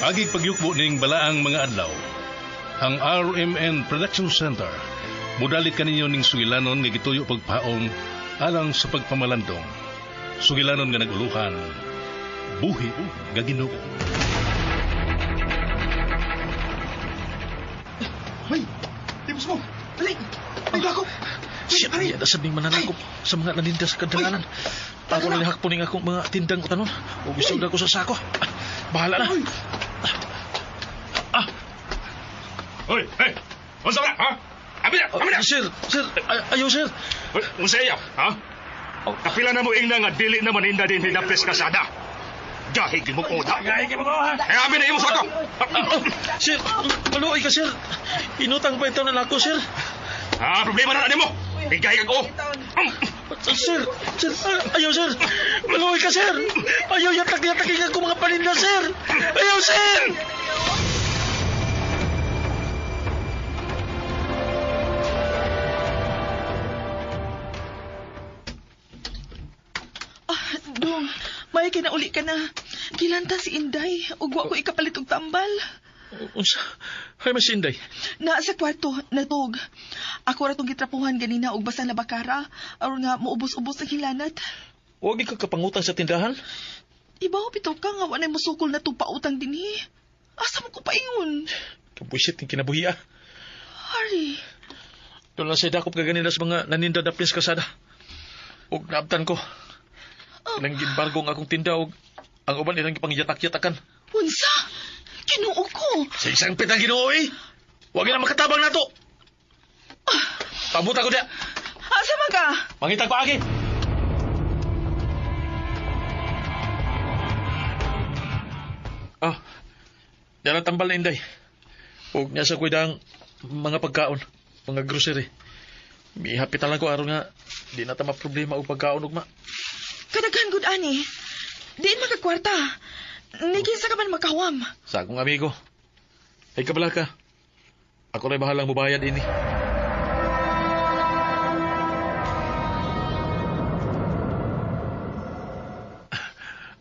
Agig pagyukbo ning balaang mga adlaw. Ang RMN Production Center mudalit kaninyo ning sugilanon nga gituyo pagpaom alang sa pagpamalandong. Sugilanon nga naguluhan, buhi nga Ginoo. Hoy! Tipos mo! Dali! Ay, dako! Siya, niya na sabing mananakop sa mga naninda sa kadalanan. Ako na lihak po ning akong mga tindang utanon. O gusto na ko sa sako. Bahala na. Ah! Hoy, hey! Unsa na, ha? Abi na, abi na! Sir, sir, ayaw sir. Hoy, unsa iya, ha? Kapila na mo ingna nga dili na maninda din hinapes kasada. Gahig mo oda. Gahig mo ha. Eh, abi na imo sako. Sir, maluoy ka sir. Inutang pa ito na nako sir. Ha, problema na nimo. Higay kag o. Sir, sir, ayaw sir. Maluoy ka sir. Ayaw yatak-yatakin ako mga paninda sir. Ayaw sir. Dong, may kinauli ka na. Kilanta si Inday, ug wa ko ikapalit og tambal. Unsa? Hay mas Inday. Naa sa kwarto, natog. Ako ra tong gitrapuhan ganina og basa na bakara aron nga muubos-ubos ang hilanat. Wa gyud ka kapangutang sa tindahan? Ibaw bitaw ka nga wa nay mosukol na tong pautang dinhi. Asa mo ko paingon? Kabuisit ning kinabuhi ah. Hari. Doon lang sa dakop ka ganina sa mga naninda na pins kasada. Ug naabtan ko. Ilang gimbargo ang akong tinda og ang uban ilang gipangyatak-yatakan. Unsa? Ginoo ko. Sa isang pitang Ginoo eh. Wag na makatabang nato. Pabuta ko diya. Asa man ka? Mangita ko agi. Ah. Dala tambal na Inday. Og niya sa kuidang mga pagkaon, mga grocery. Mihapitan lang ko aron nga di na ta maproblema og pagkaon ugma. Kadaghan gud ani. Diin makakwarta. Nikinsa ka man makawam. Sa akong amigo. Ay kabala ka. Ako na'y bahalang mubayad ini.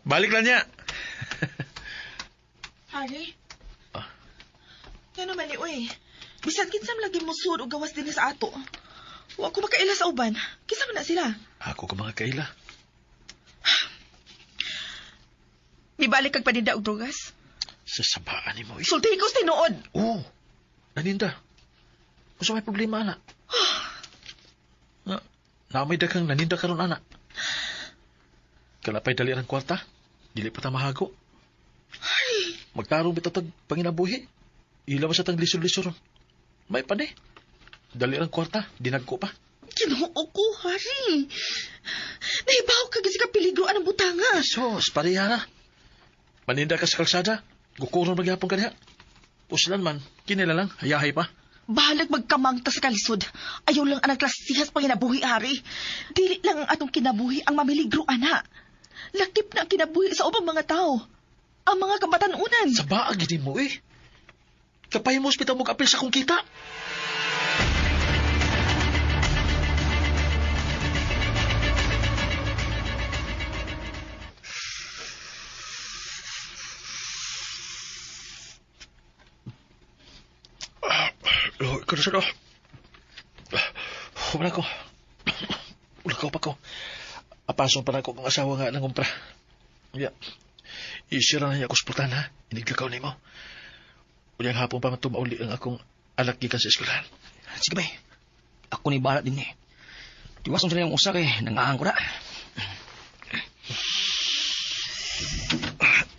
Balik lang niya. Harry? Ah. Ngano man ni uy? Bisan kinsam lagi mo sud og gawas dinhi sa ato. Wa ko makaila sa uban. Kinsa man na sila? Ako ka mga kaila. Mibalik kag paninda og drogas? Sa sabaan ni mo. Sulti ko sa tinuod. Oo. Naninda. Unsa may problema ana? Na, naamay daghang naninda karon ana. Kalapay dali ang kwarta. Dili pa ta mahago. Ay, Magtarong bitatag panginabuhi. Ila ba sa tang lisod-lisod ron? May pa ni. Dali ang kwarta, dinagko pa. Ginoo ko, Hari. Nahibaw ka gid sa peligro anang butanga. Sos, pareha na. Maninda ka sa kalsada, gukuron magyapon ka diha. Uslan man, kinila lang, hayahay pa. Bahalag magkamangta sa kalisod. Ayaw lang anang klasihas panginabuhi, Hari. Dili lang ang atong kinabuhi ang mamiligro, ana. Lakip na ang kinabuhi sa ubang mga tao. Ang mga kabatanunan. Sa baag, gini mo eh. Kapay mo, hospital mo kapil sa kong kita. Wala ko. Wala ko pa ko. Apason pa na ako kung asawa nga ng umpra. Ya. Isira na niya ako sa ha. Iniglakaw ni mo. Unyang hapon pa matumauli ang akong anak gikan sa eskwelahan. Sige bay. Ako ni bahala din eh. Tiwason sila yung usak eh. Nangahan ko na.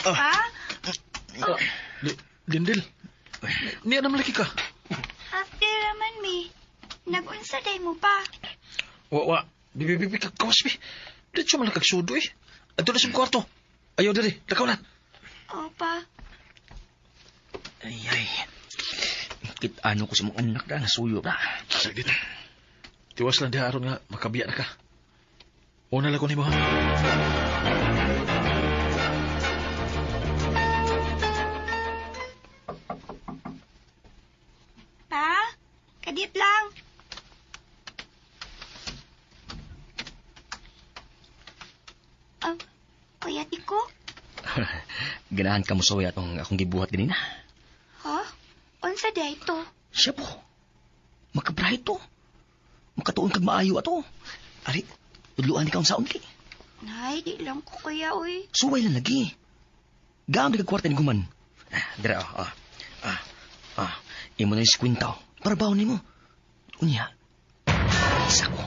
Ah? Lindel. Niya naman lagi ka. After raman mi. Nag-unsa day mo pa. Wa, wa. Bibi, bibi, kagawas, bi. Diretso man lang kagsudo eh. Adto na sa kwarto. Ayaw diri, lakaw na. Opa. Ay, ay. Kita-ano ko sa mga anak na, nasuyo na. Sa dito. Tiwas lang diha aron nga makabiya na ka. Una lang ko nimo ha. Pa, kadit lang. Kuya Tiko? Ganahan ka mo suway atong akong gibuhat ganina. Ha? Unsa day to? Siya po. Makabrahe to. Makatuon kag maayo ato. Ari, tudluan ni ka unsaon li. Nay, di lang ko kuya, uy. Suway lang lagi. Gaam di kag kwarta ni guman. Dira, Imo na yung kwinta. Para baon nimo. Unya. Isa ko.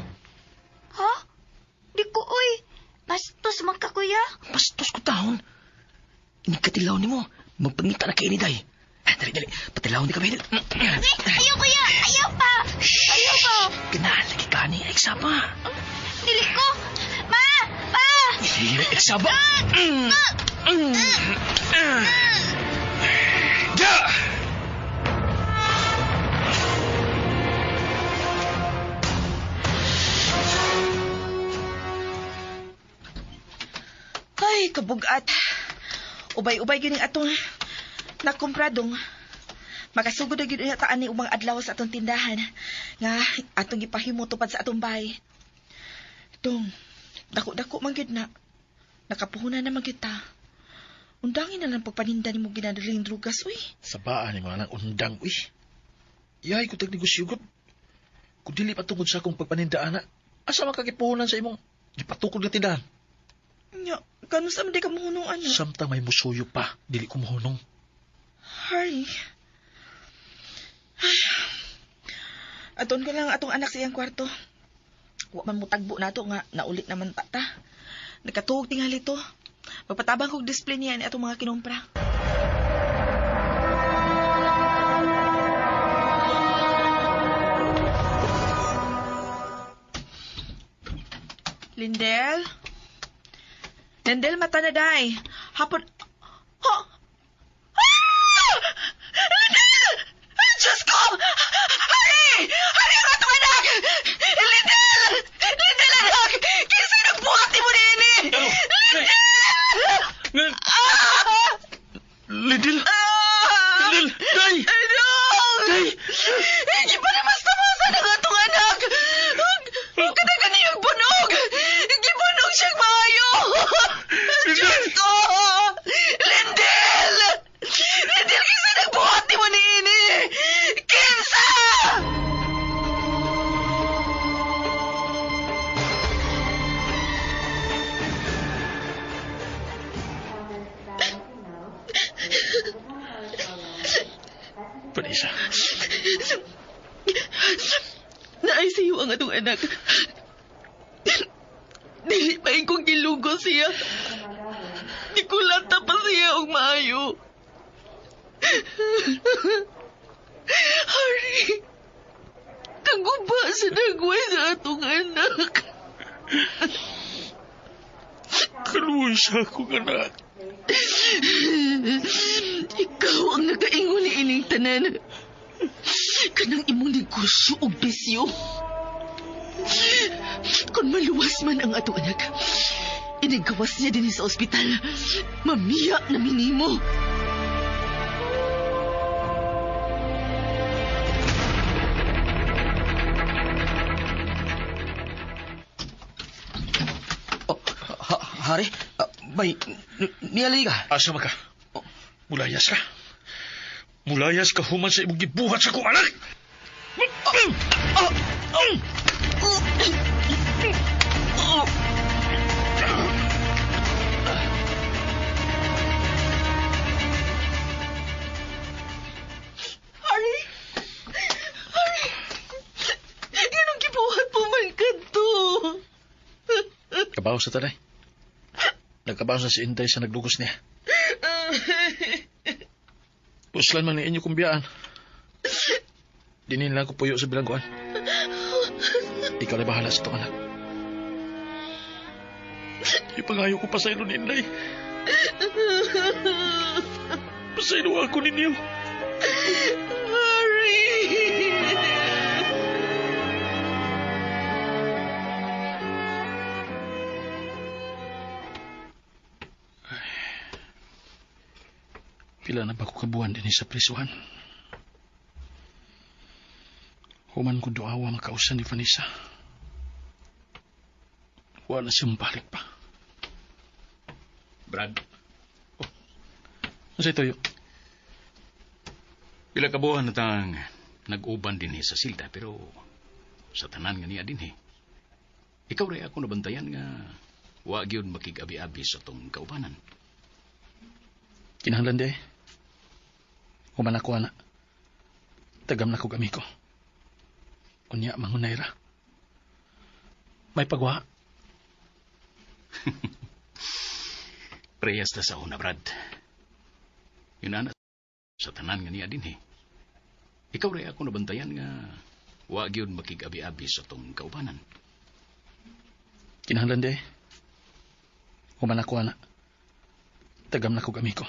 Ha? Di ko, uy. Bastos man ka, kuya. Bastos ko taon. Inikatilaw nimo. Magpangita na kay ni day. Dali, dali. Patilaw ni ka, Bedel. Ayaw, kuya. Ayaw pa. Ayaw pa. Ganahan lagi ka ni. Eksaba. Dili ko. Ma! Pa! Eksaba. Ja! Ay, kabugat. Ubay-ubay gyud ning atong nakumpradong. Makasugod na gyud unya ta ani ubang adlaw sa atong tindahan nga atong gipahimo tupad sa atong bahay. Dong, dako-dako man gyud na. Nakapuhunan na man gyud ta. Undangin na lang pagpaninda nimo ginadaling drugas, uy. Sabaan ni mga nang undang, uy. Iyahay ko tag-negosyo, gud. Kung dili patungod sa akong pagpaninda, ana, asa man kagipuhunan sa imong gipatukod nga tindahan? Nya, kano sa man di ka muhunong, ana? Samtang may musuyo pa, dili ko muhunong. Harry. Aton ko lang atong anak sa iyang kwarto. Wa man mutagbo nato nga naulit naman ta ta. Nakatuog tingali to. Magpatabang kog display niya ni atong mga kinumpra. Lindel? Lindel, mata na day. Hapon... Ha? Ah! Lindel! Diyos ko! Hari! Hari ang atong anak! Lindel! Lindel, anak! Kinsa nagbuhat ni mo niini? Lindel! Ah! Lindel! Ah! Lindel! Day! Dong! Day! Hindi pa naman tamasan ang atong anak! Huwag ka na ganiyang bunog! Gibunog siyang maayo! Diyos ko! Lindel! Lindel, kinsa nagbuhat ni mo niini? Kinsa! Vanessa. Na-ICU ang atong anak. Dili pa kong gilugo siya. Di ko lata pa siya og maayo. Harry, kaguba sa nagway sa atong anak. Kaluoy sa akong anak. Ikaw ang nagaingon ni ining tanan. Kanang imong negosyo og bisyo. Kung maluwas man ang atong anak, inigawas niya din sa ospital. Mamiya na minimo. Oh, Hari, bay, nialay ka. Asa man ka? Mulayas ka. Mulayas ka human sa imong gibuhat sa akong anak! Harry! Harry! Ganong gibuhat po man ka to? Kabaw sa tanay. Nagkabaw sa si Inday sa naglugos niya. Puslan man ni inyo kumbiyaan. Dinin lang ko puyo sa bilangguan. Ikaw na bahala sa itong anak. Ipangayo ko pasaylo ni Inday. Pasaylo ako ninyo. Harry! Pila na ba ko kabuhan din sa prisuhan? Human ko duawa makausan ni Vanessa. Wala siyang balik pa. Brad. Unsay tuyo? Pila ka buwan na tang nag-uban dinhi sa silda pero sa tanan nga niya dinhi. Ikaw ray ako nabantayan nga wa gyud makig-abi-abi sa tong kaubanan. Kinahanglan di. Human ako ana. Tagam na kog amigo. Unya mangunay ra. May pagwa. Prehas ta sa una, Brad. Yun ana sa tanan nga niya dinhi. Ikaw ray ako nabantayan nga wa gyud makig-abi-abi sa tong kaubanan. Kinahanglan di. Human ako ana. Tagam na kog amigo.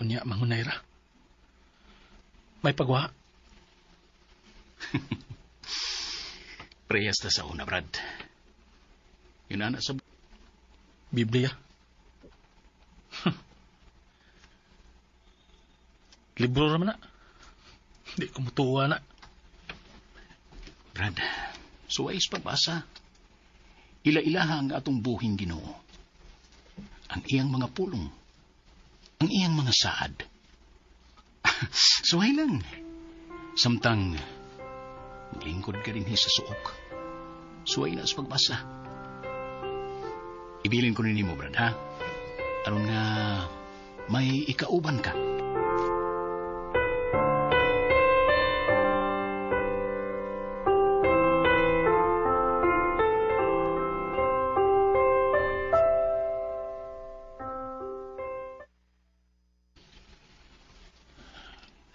Unya mangunay ra. May pagwa. Prehas ta sa una, Brad. Yun ana sa Biblia. Libro ra man na. Di ko mutuwa na. Brad, suway sa pagbasa. Ila-ilaha ang atong buhing Ginoo. Ang iyang mga pulong. Ang iyang mga saad. Suway lang. Samtang maglingkod ka din sa suok. Suway na sa pagbasa. Ibilin ko nimo, Brad, ha? Aron nga may ikauban ka.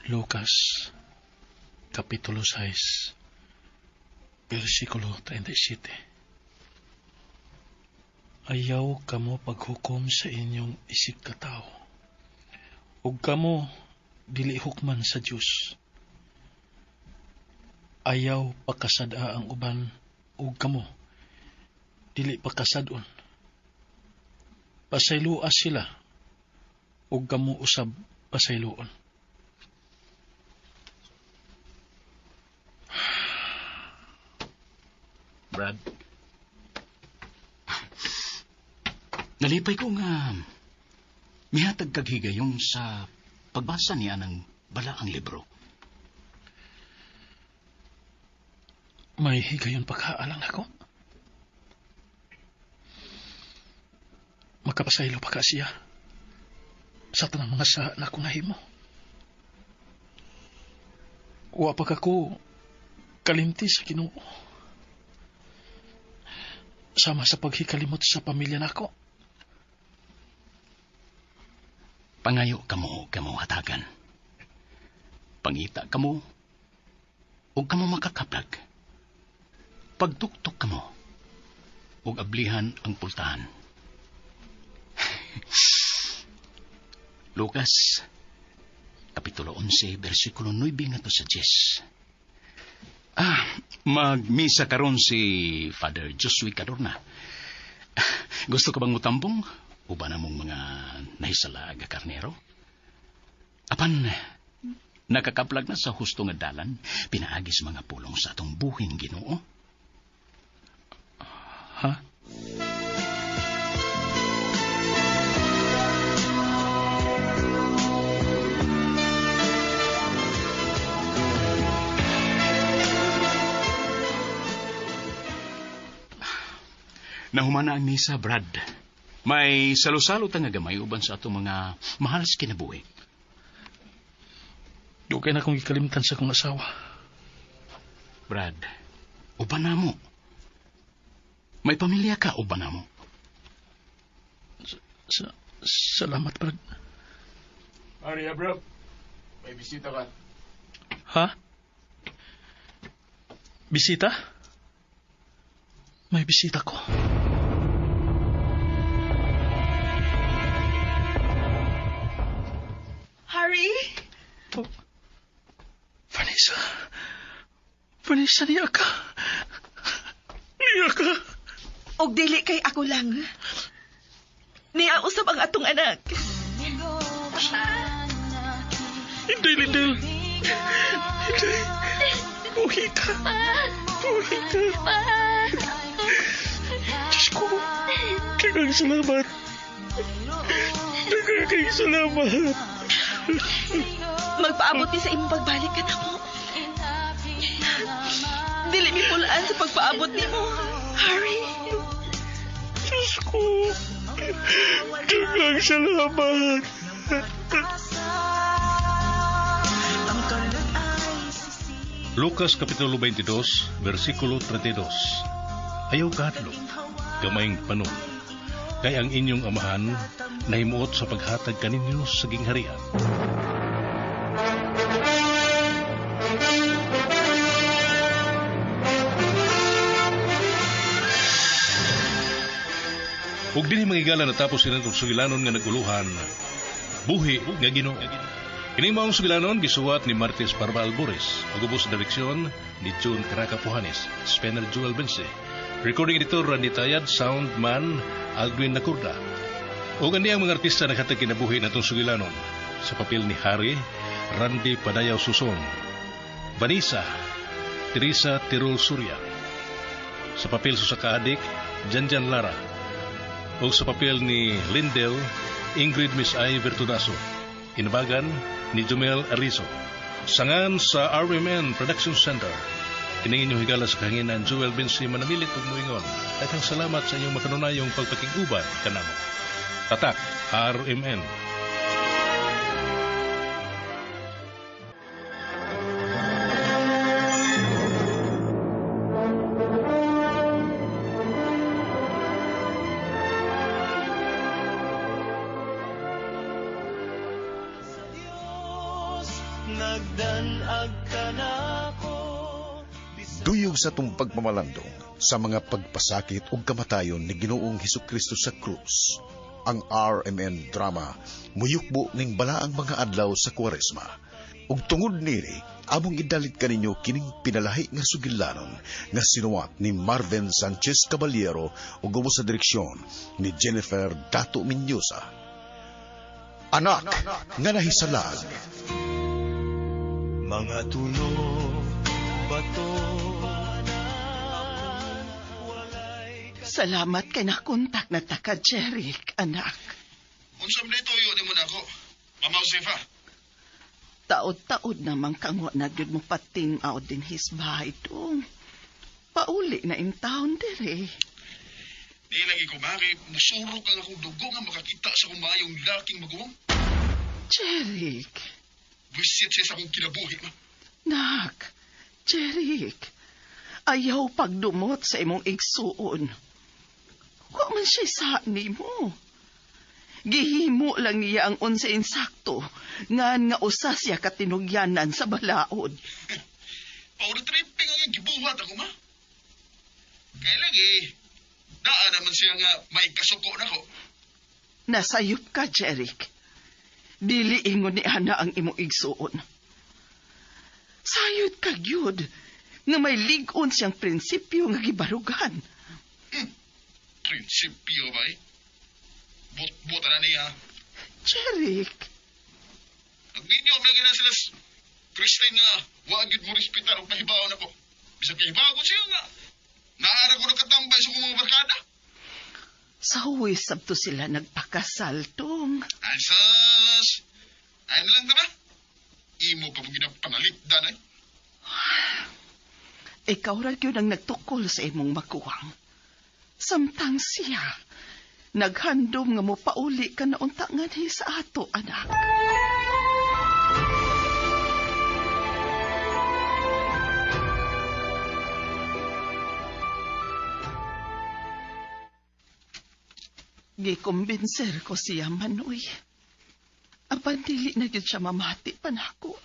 Lucas, Kapitulo 6, versikulo 37. Ayaw kamo paghukom sa inyong isig katao, ug kamo dili hukman sa Dios. Ayaw pakasad-a ang uban, ug kamo dili pakasad-on. Pasayloa sila, ug kamo usab pasayloon. Brad, nalipay ko nga mihatag kag higayon sa pagbasa niya ng balaang libro. May higayon pa kaalang ako. Makapasaylo pa ka siya sa tanang mga sa na akong nahimo. Wa pa ka ko kalimti sa Ginoo. Sama sa paghikalimot sa pamilya nako. Pangayo kamo, kamo hatagan. Pangita kamo, ug kamo makakaplag. Pagtuktok kamo, ug ablihan ang pultahan. Lucas, Kapitulo 11, versikulo 9 ngadto sa 10. Magmisa karon si Father Josue Cadorna. Gusto ka bang mutambong? Uban na mong mga nahisala aga karnero? Apan, nakakaplag na sa husto nga dalan, pinaagis mga pulong sa atong buhing Ginoo. Ha? Nahumana ang misa, Brad. May salo-salo ta nga gamay uban sa atong mga mahal sa kinabuhi. Dugay na akong gikalimtan sa akong asawa. Brad, uban na mo. May pamilya ka, uban na mo. Salamat, Brad. Maria, bro. May bisita ka. Ha? Bisita? May bisita ko. Harry? Oh. Vanessa. Vanessa, niya ka. Niya ka. Og dili kay ako lang. Niya usab ang atong anak. Hindi, Lindel. Hindi. Buhi ka. Buhi ka. Diyos ko. Daghang salamat. Daghang kay salamat. Magpaabot ni sa imong pagbalik ka na mo. Dili mi pulaan sa pagpaabot nimo, Harry. Diyos ko. Daghang salamat. Lucas Kapitulo 22, versikulo 32. Ayaw kahadlok, gamayng panon, kay ang inyong amahan nahimuot sa paghatag kaninyo sa gingharian. Ug dinhi mga higala natapos sila itong sugilanon nga naguluhan, Buhi nga Ginoo. Kining maong sugilanon gisuwat ni Martes Parva Albores, ug ubos sa direksyon ni June Caraca Puhanes, Spencer Joel Bense, recording editor Randy Tayad, soundman Aldwin Nakurda. Ug ani ang mga artista naghatag kinabuhi natong sugilanon. Sa papel ni Harry, Randy Padayaw Suson, Vanessa, Teresa Tirol Surya. Sa papel sa Kaadik, Janjan Lara. Ug sa papel ni Lindel, Ingrid Miss I. Vertudaso. Inabagan ni Jumel Arizo. Sangan sa RMN Production Center. Kining inyong higala sa kahanginan, Joel Bensi manamilit ug moingon. Daghang salamat sa inyong makanunayong pagpakig-uban kanamo. Tatak RMN. Duyog sa atong pagpamalandong sa mga pagpasakit ug kamatayon ni Ginoong Hesukristo sa krus, ang RMN drama muyukbo ning balaang mga adlaw sa Kuwaresma. Ug tungod nini, among idalit kaninyo kining pinalahi nga sugilanon nga sinuwat ni Marvin Sanchez Caballero ug ubos sa direksyon ni Jennifer Dato Miñoza. Anak nga nahisalag. Mga tulog, bato. Salamat kay nakontak na ta ka, Jeric, anak. Unsa man ito yun mo na ako, Mama Josefa? Taod-taod namang kangwa na gyud mo patin-aw din his bahay dong. Pauli na in town dire. Di lagi ko maki, musurok ang akong dugo nga makakita sa akong maayong laking maguwang. Jeric. Buisit siya sa akong kinabuhi, ma. Nak, Jeric, ayaw pagdumot sa imong igsuon. Wa man siya sa nimo. Gihimo lang niya ang unsa insakto, ngan nga usa siya katinugyanan sa balaod. Power tripping ang gibuhat ako, ma. Kaya lagi, daan naman siya nga may kasuko na ko. Nasayop ka, Jeric. Dili ingon ni Ana ang imong igsuon. Sayod ka gyud nga may lig-on siyang prinsipyo nga gibarugan. Prinsipyo ba eh? But-buta na niya. Jeric! Nagminyo, lagi na sila Christine nga, wag yun mo respetar o nahibaw na ko. Bisag kahibaw ko siya nga. Naara ko nakatambay sa kong mga barkada. Sa huwi sabto sila nagpakasal, tong. Ay, sus! Ay na lang tama. Imo pa mong ginapanalikdan ay. Ikaw ra gyud ang nagtukol sa imong maguwang. Samtang siya, naghandom nga mo pauli ka na unta nganhi sa ato, anak. Gikumbinser ko siya, Manoy. Apan dili na gyud siya mamati pa nako.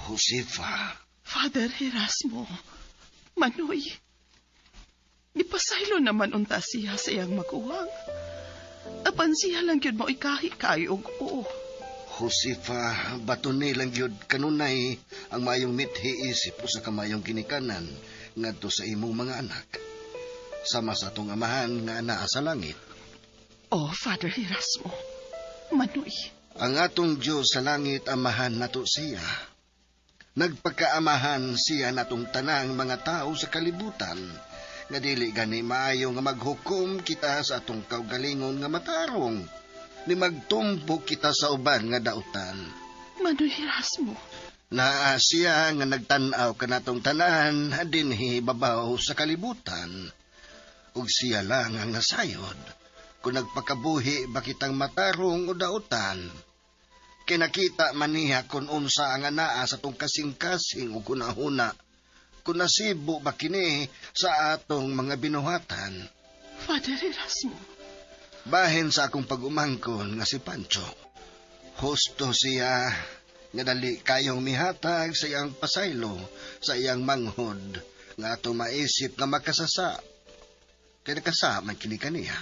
Josefa. Father Erasmo, Manoy, gipasaylo naman unta siya sa iyang maguwang. Apan siya lang gyud mo ikahi kayo og oo. Josefa, bato nilang gyud kanunay ang mayong mithi isip usa ka mayong ginikanan ngadto sa imong mga anak. Sama sa atong amahan nga anaa sa langit. Oh, Father Erasmo, Manoy. Ang atong Diyos sa langit, amahan nato siya. Nagpagkaamahan siya natong tanang mga tao sa kalibutan. Nga dili gani maayo nga maghukom kita sa atong kaugalingon nga matarong. ni magtumbo kita sa uban nga dautan. Manoy Erasmo. Naa siya nga nagtan-aw kanatong tanan dinhi babaw sa kalibutan. Ug siya lang ang nasayod kung nagpakabuhi ba kitang matarong o dautan. Kinakita man niya kung unsa ang anaa sa tong kasing-kasing ug hunahuna, kung nasibo ba kini sa atong mga binuhatan. Father Erasmo. Bahin sa akong pag-umangkon nga si Pancho. Husto siya nga dali kayong mihatag sa iyang pasaylo, sa iyang manghod, nga atong maisip nga makasasa. Kaya nakasa man kini kaniya.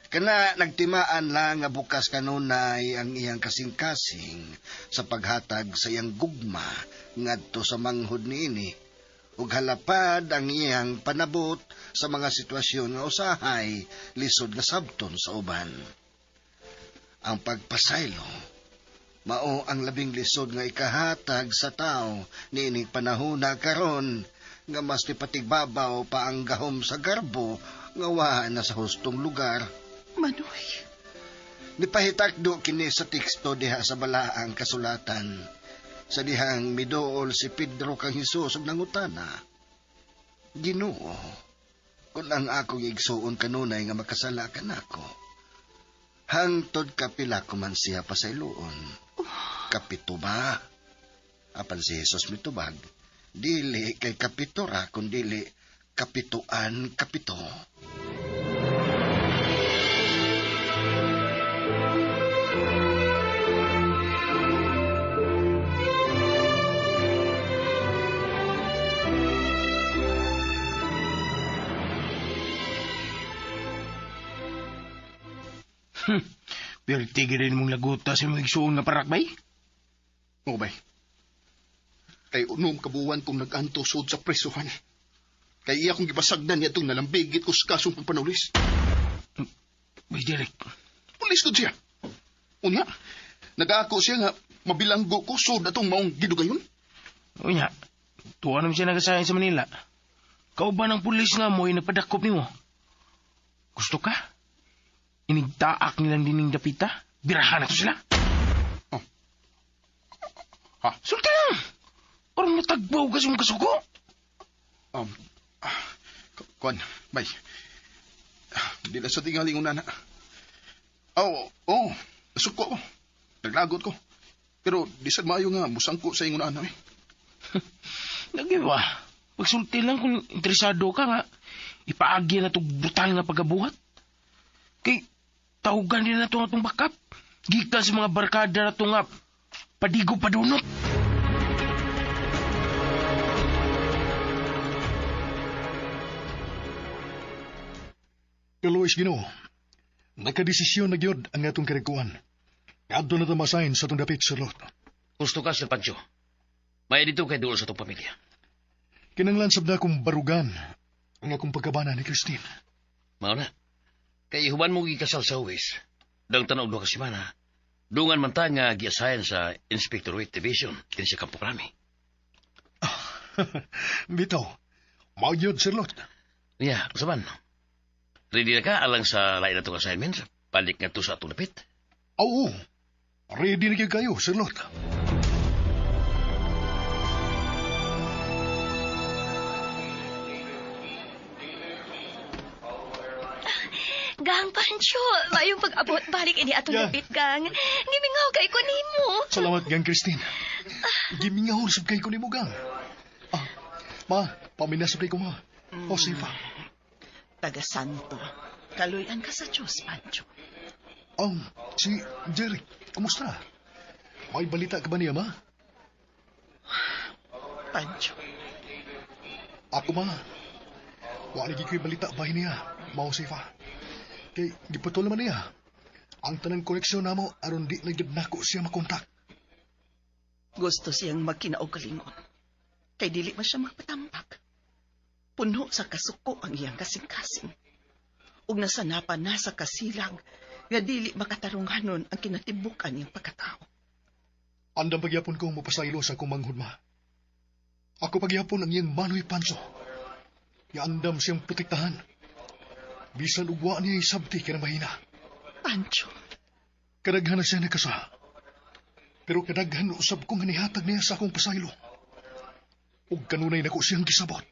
Kana nagtimaan lang nga bukas kanunay ang iyang kasing-kasing sa paghatag sa iyang gugma ngadto sa manghod niini, ug halapad ang iyang panabot sa mga sitwasyon nga usahay lisod nga sabton sa uban. Ang pagpasaylo mao ang labing lisod nga ikahatag sa tao niining panahona karon nga mas nipatigbabaw pa ang gahom sa garbo nga wa na sa hustong lugar. Manoy. Nipahitakdo kini sa teksto diha sa balaang kasulatan. Sa dihang midool si Pedro kang Hesus ug nangutana, Ginoo, kung ang akong igsuon kanunay nga makasala kanako, hangtod kapila ko man siya pasayloon. Kapito ba? Apan si Hesus mitubag, dili kay kapito ra, kun dili kapituan kapito. Pero tigilin mong laguta sa mga igsuon nga parakbay? Oo, bay. Kay unom kabuwan kong nag-anto sud sa presuhan. Kay iya kong gibasagdan niya itong nalambigit ko sa kasong pagpanulis. Bay, Derek. Pulis ko siya. Unya, nag-aako siya nga mabilanggo ko sud atong maong gidugayon. Unya, tuwa naman siya nagasayan sa Manila. Kauban ang pulis nga mo'y nagpadakop nimo. Gusto ka? Inigtaak nilang dining dapita? Birahan na to sila. Oh. Ha? Sulti lang! Parang natagbaw kasi mong kasuko. Kuan, bay. Di na sa tingaling una na. Oh, oh, nasuko ko. Naglagot ko. Pero di sad maayo nga musangko sa ingon ana eh. Lagi ba? Pagsulti lang kung interesado ka nga, ipaagi na itong brutal nga pagabuhat. Kay, tawagan din na ito atong backup. Gikan sa mga barkada na ito nga, padigo padunot. Kalois Ginoo, nakadesisyon na gyud ang atong karigkuan. Adto na tamasahin sa atong dapit sa lot. Gusto ka, Sir Pancho. May dito kay duol sa atong pamilya. Kinanglan sab na akong barugan ang akong pagkabana ni Christine. Mao na. Kay human mo gikasal sa huwis, dang tanaw duha ka semana, dungan man ta nga giasayan sa Inspectorate Division kini sa Kampo Krami. Bitaw, mao gyud Sir Lot. Yeah, usaban. Ready na ka alang sa lain na itong assignment? Balik nga to sa atong lapit. Oo, ready na kayo, Sir Lot. Gang, Pancho, mayong pag-abot. Balik ini atong lapit, Gang. Gimingaw kay ko nimo. Salamat, Gang Christine. Gimingaw sab kay ko nimo, Gang. Ah, ma, paminasab kay ko, ma. O, Sifa. Taga Santo, kaluyan ka sa Diyos, Pancho. Si Jerry, kumusta? May balita ka ba niya, ma? Pancho. Ako, ma. Wala ko'y balita ba niya, ma Josefa. Kay giputol naman niya. Ang tanang koneksyon namo aron di na gyud nako siya makontak. Gusto siyang magkinaog-kalingon. Kay dili man siya magpatambak. Puno sa kasuko ang iyang kasing-kasing. Ug nasanapan na sa kasilang nga dili makatarunganon ang kinatibukan niyang pagkatao. Andam pagyapon ko mapasaylo sa akong manghud, ma. Ako pagyapon ang iyang Manoy Pancho. Yaandam siyang protektahan. Bisan ugwa niya isabti kaya mahina. Pancho. Kadaghan na siya nakasa. Pero kadaghan usab ko nga nihatag niya sa akong pasaylo. Ug kanunay nako siyang gisabot.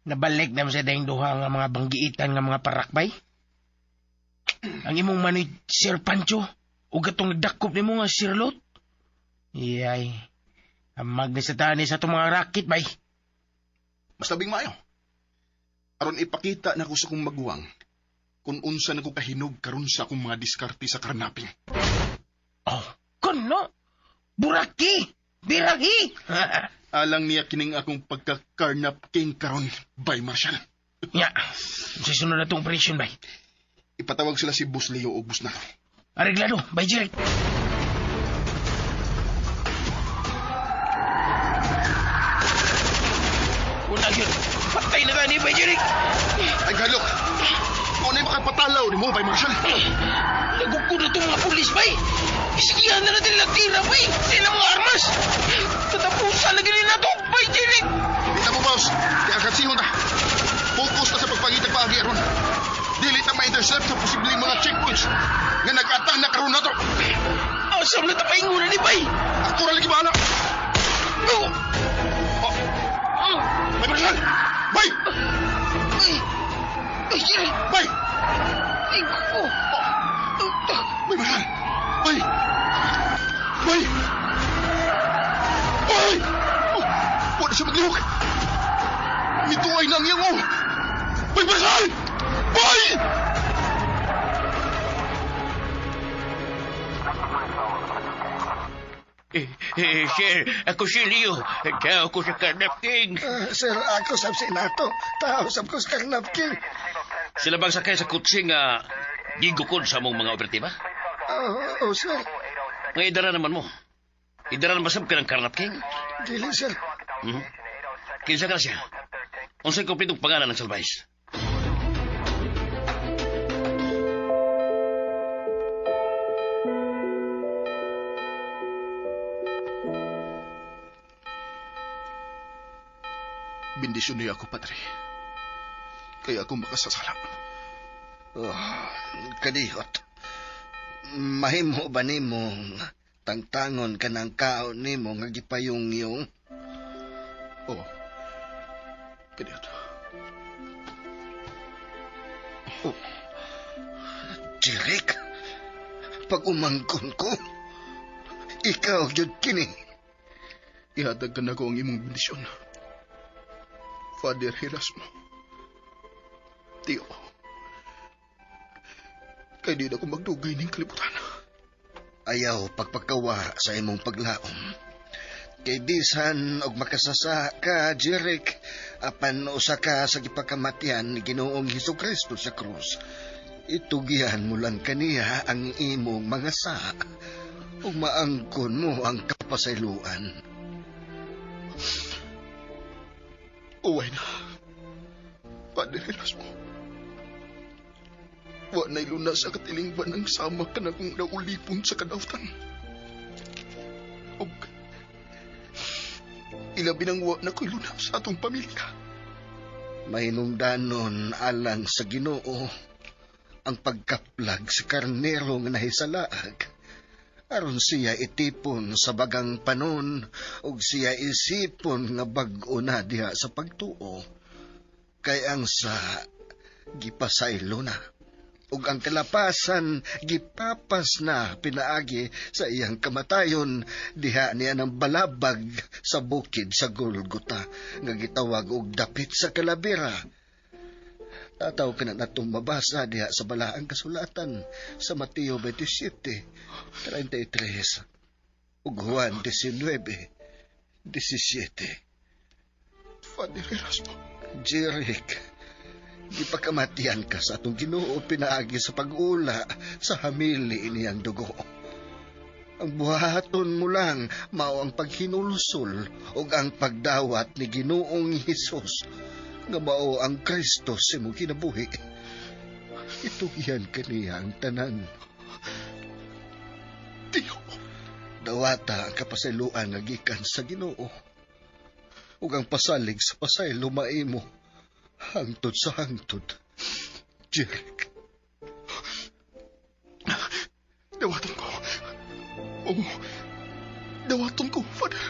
Nabalik na sa dayang duha nga mga banggiitan nga mga parakbay. Ang imong manoy Sir Pancho ug atong nagdakop nimo nga Sir Lot. Iyay. Amag ni sa tani sa atong mga rakit bay. Mas labing maayo. Aron ipakita na ko sa kong maguwang kung unsa na ko kahinog karon sa akong mga diskarte sa karnaping. Oh, kuno. Buraki! Birahi! Alang niya kining akong pagka-carnap king karon, bay Marshal. Nya, sa sunod na itong operation, bay. Ipatawag sila si Boss Leo o Boss Nato. Areglado, bay Jeric. Una yun, patay na gani, bay Jeric. Ay, galok! Kung ano yung makapatalaw ni mo, bay Marshal? Nagugod na itong mga pulis, bay. Isigihan na natin nagtira, bay. Di na mga armas. Tatapusan na gini na ito, bay Jeric. Kita mo, boss. Kaya kagsihon ta. Focus na sa pagpangitag paagi aron. Dili ta ma-intercept sa posibleng mga checkpoints nga nag-atang na karon nato. Asam na tapaingon na ni bay. Ako ra lagi bahala. Oh. Oh. Bay Marshal! Bay! Ay! Ay, Jeric! Bay! Ay, ko! Bay Marshal! Bay! Bay! Bay! Oh, wala siya maglihok! Nituay na ang iyang oh! Bay Marshal! Bay! Sir, ako si Leo. Tao ko sa Carnap King. Sir, ako sab si Nato. Tao sab ko sa Carnap King. Sila bang sakay sa kutsi nga gigukod sa mong mga operatiba? Oo, sir. Nga idara naman mo. Idara naman sab ka ng Carnap King? Dili, sir. Hmm? Kinsa ka na siya? Unsay kumpletong pangalan ng salvais? Bendisyon niya ako, Padre. Kaya ako makasasala. Oh, kadihot. Mahimo ba nimo tangtangon ka ng kaon nimo nga gipayong-yung? Oo. Kadihot. Oh. Jeric, pag umangkon ko, ikaw jud kini. Ihatag ka na ko ang imong bendisyon. Father Erasmo. Tiyo. Kay di na ko magdugay ning kalibutan. Ayaw pagpakawa sa imong paglaom. Kay bisan og makasasa ka, Jeric, apan usa ka sa gipakamatyan ni Ginoong Hesukristo sa krus. Itugihan mo lang kaniya ang imong mga sa, ug maangkon mo ang kapasayloan. Uway na. Padre Erasmo. Wa na'y lunas sa katilingban ang sama ka na kong naulipon sa kadawtan. Og ilabi nang wa na ko'y lunas sa atong pamilya. Mahinungdanon alang sa Ginoo ang pagkaplag sa karnero nga nahisalaag. Aron siya itipon sa bagang panon ug siya isipon nga bag-o na diha sa pagtuo. Kay ang sa gipasaylo na ug ang kalapasan gipapas na pinaagi sa iyang kamatayon diha niya ng balabag sa bukid sa Golgota nga gitawag og dapit sa kalabira. Tataw ka na natong mabasa diha sa balaang kasulatan sa Mateo 27:33 ug Juan 19:17. Father Erasmo. Jeric, gipakamatian ka sa atong Ginoo pinaagi sa pag-ula sa hamili niyang dugo. Ang buhaton mo lang mao ang paghinulsol ug ang pagdawat ni Ginoong Hesus nga mao ang Kristo sa imong kinabuhi. Itugyan kaniya ang tanan. Tiyo. Dawata ang kapasayloan nga gikan sa Ginoo. Ug ang pasalig sa pasaylo maimo hangtod sa hangtod. Jeric. Dawaton ko. Oo. Dawaton ko, Father.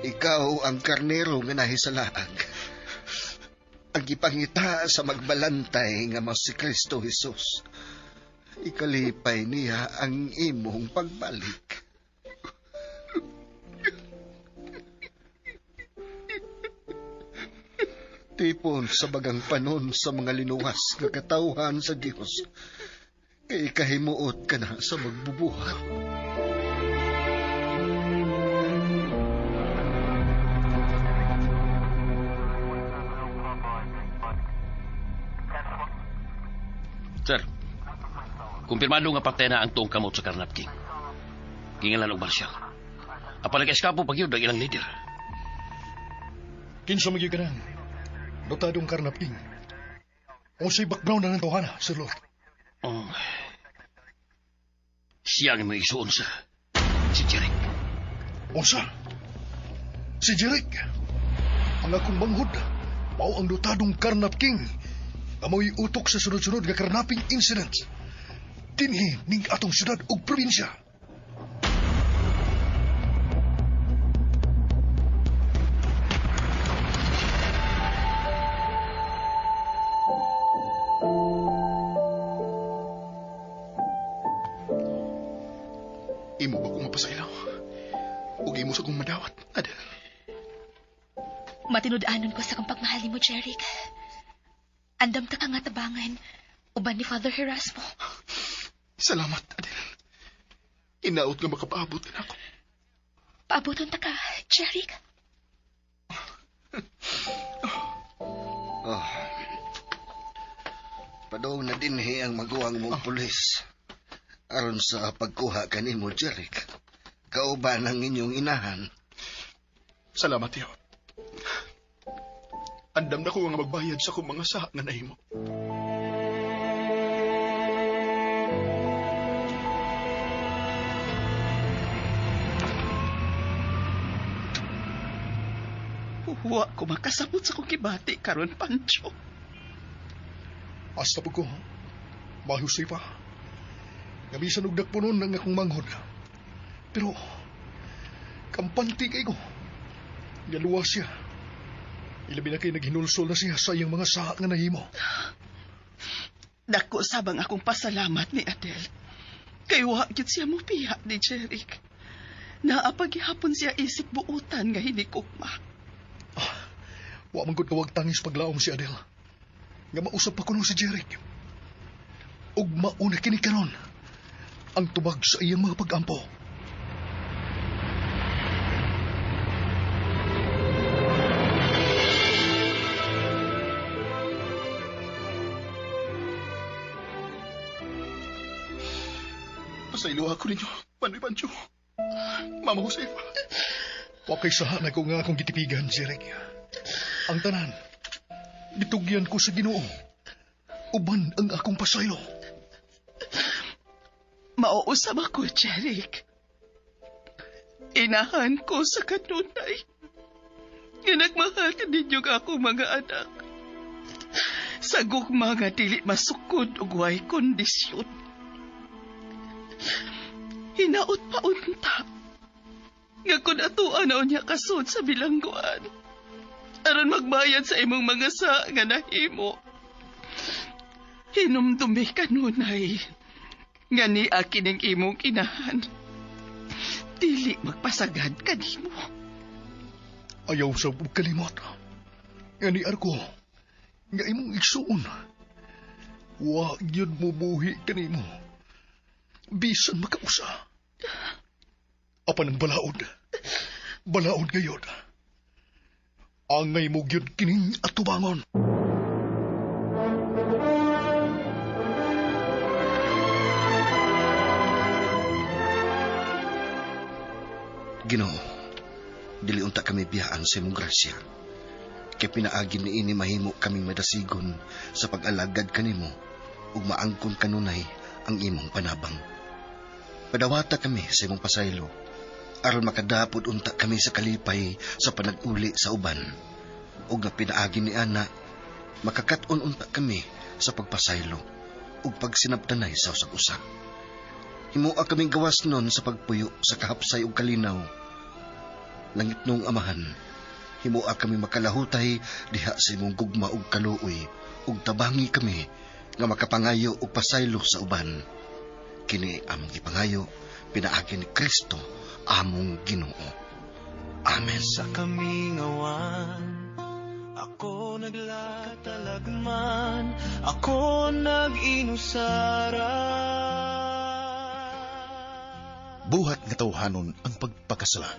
Ikaw ang karnero nga nahisalaag. Ang gipangita sa magbalantay nga mas si Kristo Jesus. Ikalipay niya ang imong pagbalik. Tipon sa bagang panon sa mga linuwas nga katawhan sa Dios, kay kahimuot ka na sa magbubuhat. Sir, kumpirmado nga patay na ang tuong kamot sa Karnap King. Gingalan og marsyal. Apan nag-eskapo pag yun ang ilang leader. Kinsa magyud ka nang notadong Karnap King. Unsay background na ng tawhana, Sir Lord? Oh. Siya ang may isuon, sir. Si Jeric. Unsa? Si Jeric? Ang akong manghud, mao ang notadong Karnap King. Amoy utok sa sunod-sunod nga karnaping incidents. Dinhi ning atong syudad ug probinsya. Imo ba kong mapasaylaw? Ug imo sa kong madawat, Adel? Matinud-anon ko sa kong pagmahal nimo, Jeric. Andam ta ka nga tabangan, uban ni Father Erasmo. Salamat, Adel. Inaot nga makapaabot ka nako. Paaboton ta ka, Jeric. Oh. Padong na dinhi ang maguwang mong pulis. Aron sa pagkuha kanimo, Jeric. Kauban ang inyong inahan. Salamat, Tiyo. Andam na ko nga magbayad sa akong mga saha nga nahimo. Huwa ko makasabot sa kong kibati karon, Pancho. Hasta po ko, mahusay pa. Nga bisan og dakpunon ang akong manghod. Pero, kampante kay ko. Nga luwas siya. Ilabi na kay naghinulsol na siya sa iyang mga saha nga nahimo. Dako sabang akong pasalamat ni Adel. Kay wa gyud siya mopiya ni Jeric. Naapagihapon siya isip buutan nga hinikugma. Wa man gud kawag tangis paglaom si Adel. Nga mausap pa kuno si Jeric. Ug mauna kini karon ang tubag sa iyang mga pag-ampo. Pasaylo ako ninyo, Panoy Pancho. Mama Josefa. Wa kay saha na ko nga akong gitipigan, Jeric. Ang tanan, gitugyan ko sa Ginoo. Uban ang akong pasaylo. Mauusab ako, Jeric. Inahan ko sa kanunay. Nga nagmahal ka ninyo nga akong mga anak. Sa gugma nga dili masukod og way kondisyon. Hinaot pa unta. Nga kun atuan na unya kasud sa bilangguan. Aron magbayad sa imong mga sa nga nahimo. Hinumdumi kanunay. Nga ni akin ang imong kinahan. Dili magpasagad kanimo. Ayaw sa kalimot. Nga ni Arko, nga imong igsuon. Wa gyud mo buhi kanimo. Bisan makausa. Apan ang balaod. Balaod ngayon. Angay mo gyud kining atubangon. Ginoo, dili unta kami biyaan sa imong grasya. Kay pinaagi niini mahimo kaming madasigon sa pag-alagad kanimo ug maangkon kanunay ang imong panabang. Padawata kami sa imong pasaylo aron makadapod unta kami sa kalipay sa panag-uli sa uban. Ug nga pinaagi ni ana, makakat-on unta kami sa pagpasaylo ug pagsinabtanay sa usag-usa. Himoa kaming gawas nun sa pagpuyo sa kahapsay ug kalinaw. Langit nung amahan, himoa kami makalahutay diha sa imong gugma ug kaluoy ug tabangi kami nga makapangayo og pasaylo sa uban. Kini among gipangayo pinaagi ni Kristo among Ginoo. Amen. Sa kamingawan, ako naglatalagman, ako nag-inusara. Buhat nga tawhanon ang pagpakasala,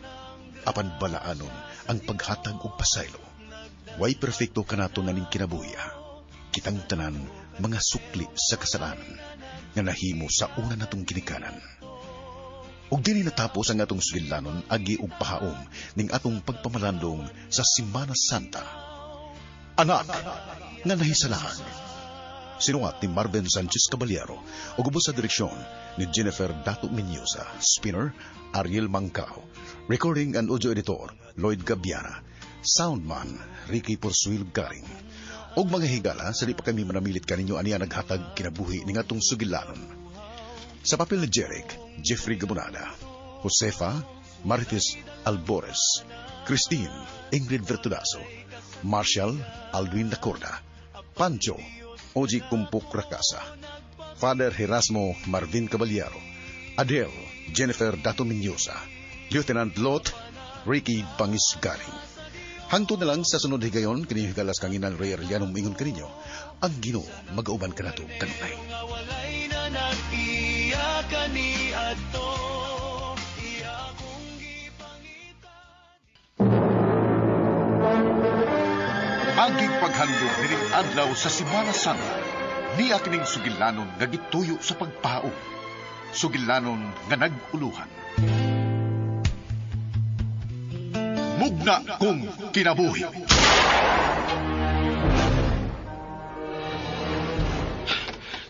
apan balaanon ang paghatag og pasaylo. Way perpekto kanato nga ning kinabuhi. Kitang tanan mga sukli sa kasalanan nga nahimo sa una natong ginikanan. Ug dinhi natapos ang atong sugilanon agi og pahaom ning atong pagpamalandong sa Semana Santa. Anak nga nahisalaan. Sinuwat ni Marvin Sanchez Caballero ug ubos sa direksyon ni Jennifer Dato Menyosa, Spinner Ariel Mangkao, Recording and Audio Editor Lloyd Gabiana, Soundman Ricky Porsuil Garing. Og mga higala, sa di pa kami manamilit kaninyo aniya naghatag kinabuhi ning atong sugilanon. Sa papel ni Jeric, Jeffrey Gabunada, Josefa, Marites Albores, Christine, Ingrid Vertudazo, Marshall, Alduin Lacorda, Pancho, Oji Kumpuk Rakasa, Father Erasmo Marvin Caballero, Adele, Jennifer Dato Menyosa, Lieutenant Lot, Ricky Bangis Garing. Hangtod na lang sa sunod higayon, kini higalas kanginan Ray Arellano moingon kaninyo, ang Ginoo magauban kanato kanunay. Walay na nag-iya kaniadto, iya kong gipangita. Aging paghandom nining adlaw sa Semana Santa, niya kining sugilanon nga gituyo sa pagpao. Sugilanon nga nag-uluhan. Mugna kong kinabuhi.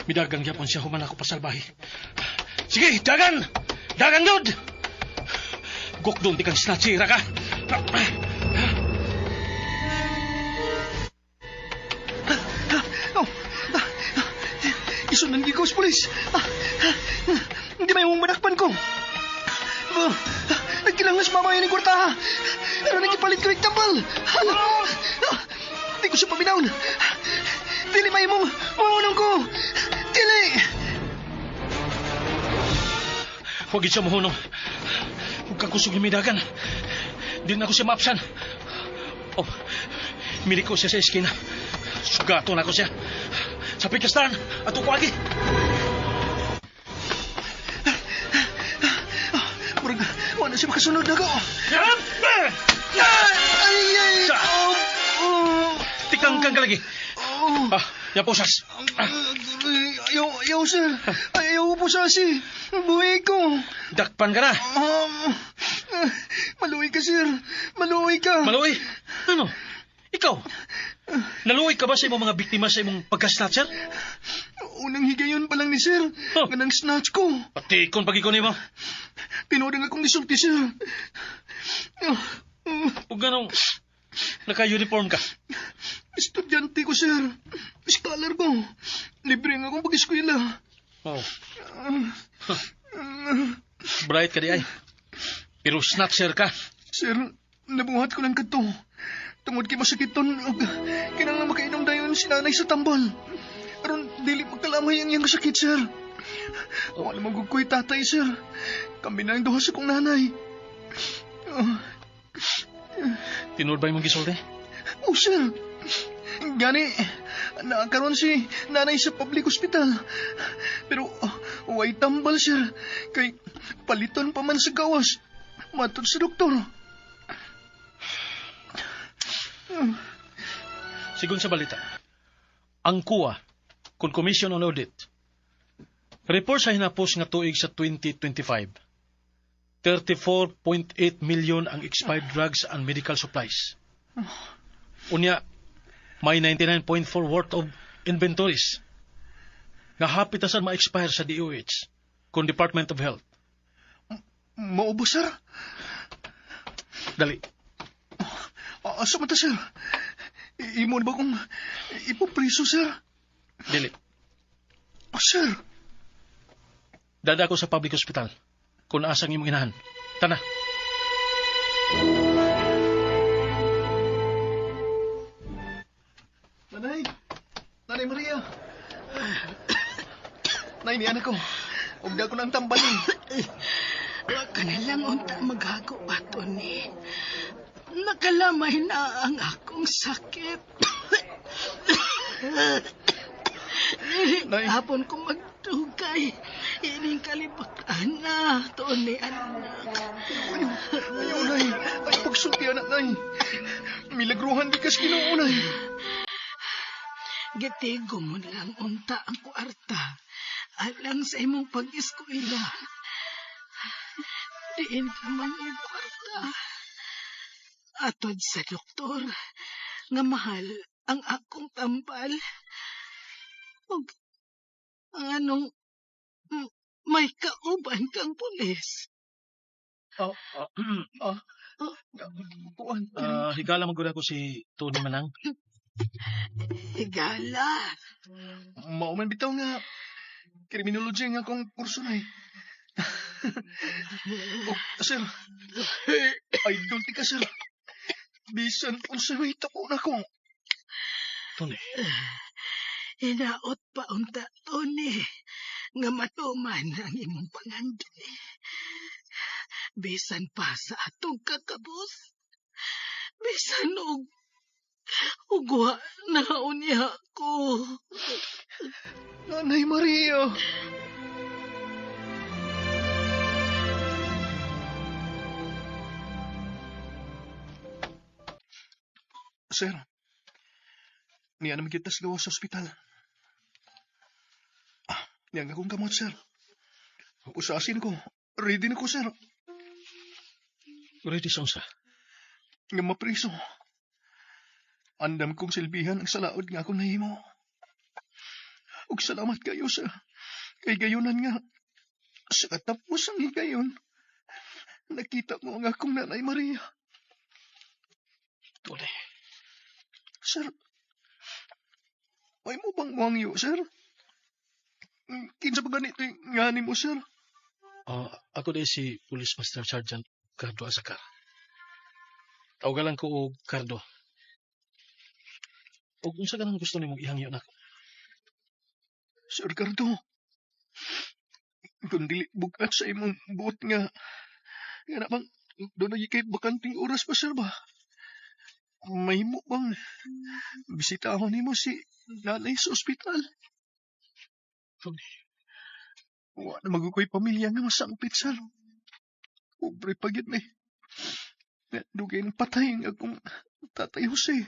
Midagang yapon siya human ako pasalbahe. Sige, dagan! Dagan yun! Gukdon, di kang snatchira ka! Oh, isunan gid ko sa pulis. Hindi may mong manakpan ko. Nagkilangas mama yun yung kwarta. Pero nagipalit ko yung tambal. Di ko siya paminaon. Dili may mong maunong ko. Dili! Huwag siya muhunong. Huwag kang kusog yung midagan. Di na ako siya maapsan. Oh, miliko siya sa eskina. Sugato na ako siya. Sa pikastan, ato ko agi. Murag, wala siya makasunod na ko. Ay, ay, oh, oh. Tikang kang kalagi. Oh. Ah, yan po, sas. Ayaw, ayaw, sir. Ayaw po, sasi. Buhay ko. Dakpan ka na. Maluwi ka, sir. Maluwi ka. Maluwi? Ano? Ikaw? Naluwi ka ba sa imong mga biktima sa imong pagka-snatcher? Unang higayon pa lang ni sir. Oh. Ganang snatch ko. Pati kon pag ikaw nimo. Tinuod ang akong gisulti, sir. Ug ganong naka-uniform ka. Estudyante ko, sir. Scholar ko. Libre nga akong pag-eskwela. Oh. Huh. Bright ka di ay. Pero snatcher ka. Sir, nabuhat ko lang kadto. Tungod kay masakiton og kinahanglan makainom dayon si nanay sa tambal. Aron dili magkalamay ang iyang sakit, sir. Wala man gud ko'y tatay, sir. Kami na ang duha sa kong nanay. Tinuod ba imong gisulti? Oh, sir. Gani, nakaroon si nanay sa public hospital. Pero, way tambal, sir. Kay paliton pa man sa gawas. Matod sa doktor. Sigon sa balita, ang COA, kun Commission on Audit, report sa hinapos nga tuig sa 2025, 34.8 million ang expired drugs and medical supplies. Unya, may 99.4 worth of inventories. Nga hapit na saan ma-expire sa DOH kung Department of Health. Mao ba, sir? Dali. Asa man ta, sir? Imo na ba kung ipapriso, sir? Dili. Sir? Dada ko sa public hospital. Kung asang imong inahan. Tana. Nanay! Nanay Maria! Nay, ni anak ko. Ugda ko na ang tambal. Wa ka na lang unta maghago pa, Tony. Nakalamay na ang akong sakit. Nay. Hapon ko magdugay. Ining kalibutan na, Tony, anak. Ayaw, Nay. Ay, pagsulti, anak, Nay. Milagruhan di kas Ginoo, Nay. Gitigo mo lang unta ang kuarta. Alang sa imong pag-eskwela. Diin ka man yung kwarta. Atod sa doktor, nga mahal ang akong tambal. Ug ang anong may kauban kang pulis. Kuan. Higala man gud ako si Tony Manang. Higala. Mao man bitaw nga criminology nga akong kurso, Nay. Oh, sir. Idol ti ka, sir. Bisan unsa may tuko na ko. Tony. Hinaot pa unta, Tony, nga matuman ang imong pangandoy. Bisan pa sa atong kakabos. Bisan og ugwa na unya ko. Nanay Maria. Sir, niya naman kita sa gawas sa ospital. Niya nga akong kamot, sir. Usasin ko. Ready na ko, sir. Ready sa unsa? Nga mapriso. Andam kong silbihan ang salaod nga akong nahimo. Ug salamat kayo sa kay gayunan nga. Sa katapos ang higayon, nakita mo ang akong Nanay Maria. Tony. Sir, may mo bang wangyo, sir? Kinsa pa ganito yung ngani mo, sir? Ako di si Police Master Sergeant Cardo Azacar. Tawagan ko og Cardo. Og unsa ganang gusto nimong ihangyo nako? Sir Cardo, kung dili bugat sa imong buot nga, nga na bang, doon na kay bakanting oras pa, sir ba? May mo bang bisitahon nimo si nanay sa ospital? Tony. Wa na magukoy pamilya nga masangpit, sir. Pobre pa gyud mi. Dugay ng patay ang akong tatay Jose.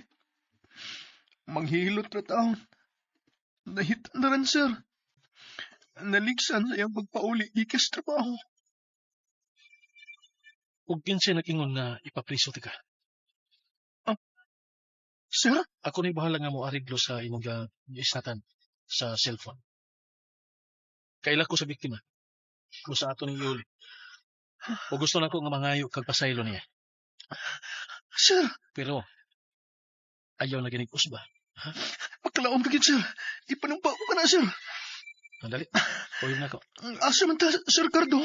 Manghilot na taon. Nahita na rin, sir. Naligsan sa iyang pagpauli gikas trabaho. Ug kinsa nag-ingon nga ipapriso ti ka? Sir? Ako ni bahala nga mo ariglo sa imong isnatan sa cellphone. Kaila ko sa biktima. Kung sa ato ning iuli. O gusto na ko nga mangayo kag pasaylo niya. Sir! Pero ayaw na ginig usba. Ha? Magkalaom ka gid, sir. Ipanumpa ko ka na, sir. Dali. Uyog na ko. Asa man ta, Sir Cardo?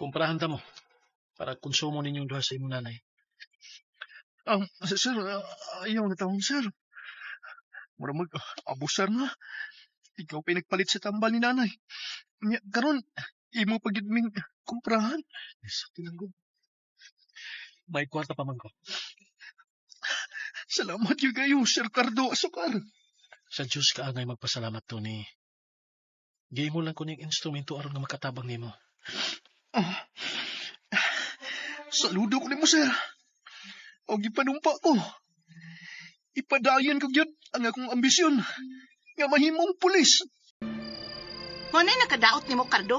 Kumprahan ta mo para konsumo ninyong duha sa imong nanay. Sir, ayaw na taon, sir. Mura mag abusar na. Ikaw pa nagpalit sa tambal ni nanay. Nya, karon imo pa gid ming kumprahan. Sa tinanggo. May kwarta pa man ko. Salamat gyud kayo, Sir Cardo Asukar. Sa Diyos ka angay magpasalamat, Tony. Gihimo lang ko ning instrumento aron nga makatabang nimo. Saludo ko nimo, sir. O gipanumpa ko. Ipadayon ko gyud ang akong ambisyon nga mahimong pulis. Mo na nakadaot nimo, Cardo.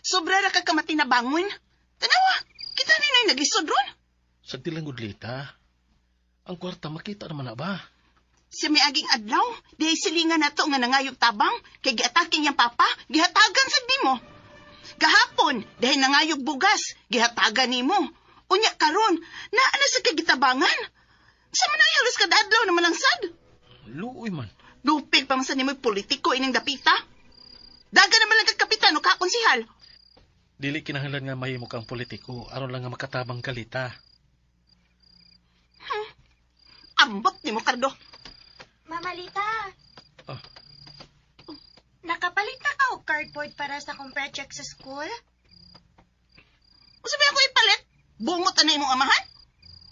Sobra ra ka kamatinabangon. Tanawa, kita ni na naglisod ron. Sa tilang gudlita, ang kwarta makita naman na ba? Sa miaging adlaw, dihay silingan nato nga nangayog tabang, kay giatake niyang papa, gihatagan sad nimo. Gahapon, dahil nangayog bugas, gihatagan nimo. Unya karon, naa na sa kagitabangan. Sa man ay halos kada adlaw naman ang sad. Luoy man. Lupig pa man sa nimoy politiko ining dapita. Daga naman lang kag kapitan o kakonsihal. Dili kinahanglan nga mahimo kang politiko aron lang nga makatabang kalita. Ambot nimo, Cardo. Mama Lita. Ah. Nakapalit na ka og cardboard para sa akong project sa school? Unsa ba ako ipalit? Bungot ana imong amahan?